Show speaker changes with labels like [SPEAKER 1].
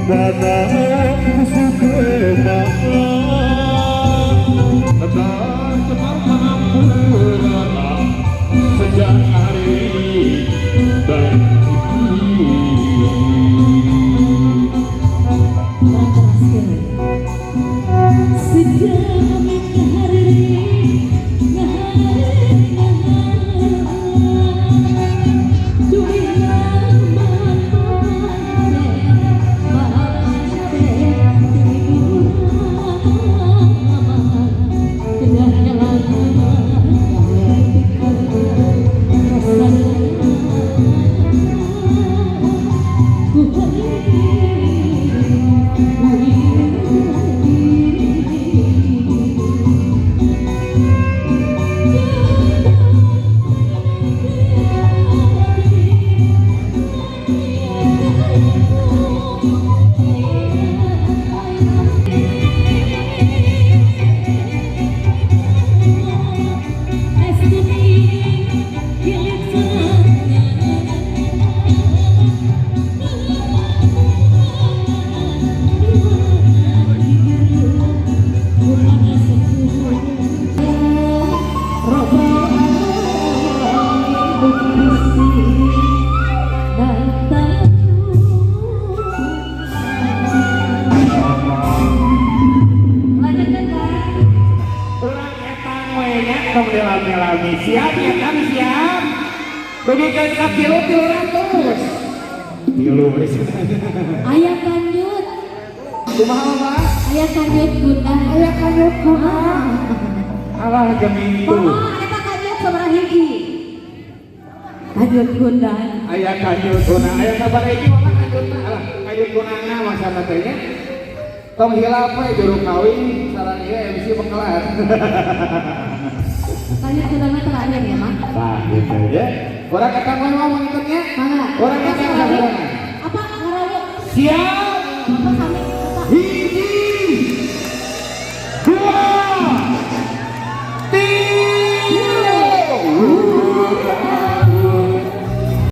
[SPEAKER 1] Dana sukema tercemar pengampuran sejak hari dan ini.
[SPEAKER 2] Kurang teraskeun. Sejak hari ngahari ngahari dunia Lanjutkan, Kak.
[SPEAKER 3] Urang etang we nya, tong dilami-lami. Siap ya kan, siap. Dugikeun ka tilu, 300.
[SPEAKER 1] Tilu.
[SPEAKER 2] Aya kanjut.
[SPEAKER 3] Kumaha, Pak?
[SPEAKER 2] Aya kanjut guna.
[SPEAKER 3] Aya kanjut guna. Alah, gemi.
[SPEAKER 2] Mama, eta kanjut sabaraha hiji? Kanjut guna.
[SPEAKER 3] Aya kanjut guna, aya sabar hiji mah kanjutna. Alah, kanjut gunana maksudna teh nya. Tong hilap we juru kawin sareng ieu MC bekelan.
[SPEAKER 2] Kanjut gunana terakhir ya, Mak.
[SPEAKER 3] Tah, gitu ya. Urang etang we mah mangikutnya.
[SPEAKER 2] Mangga.
[SPEAKER 3] Urang etang sasarengan.
[SPEAKER 2] Apa ngarawuh?
[SPEAKER 3] Siap.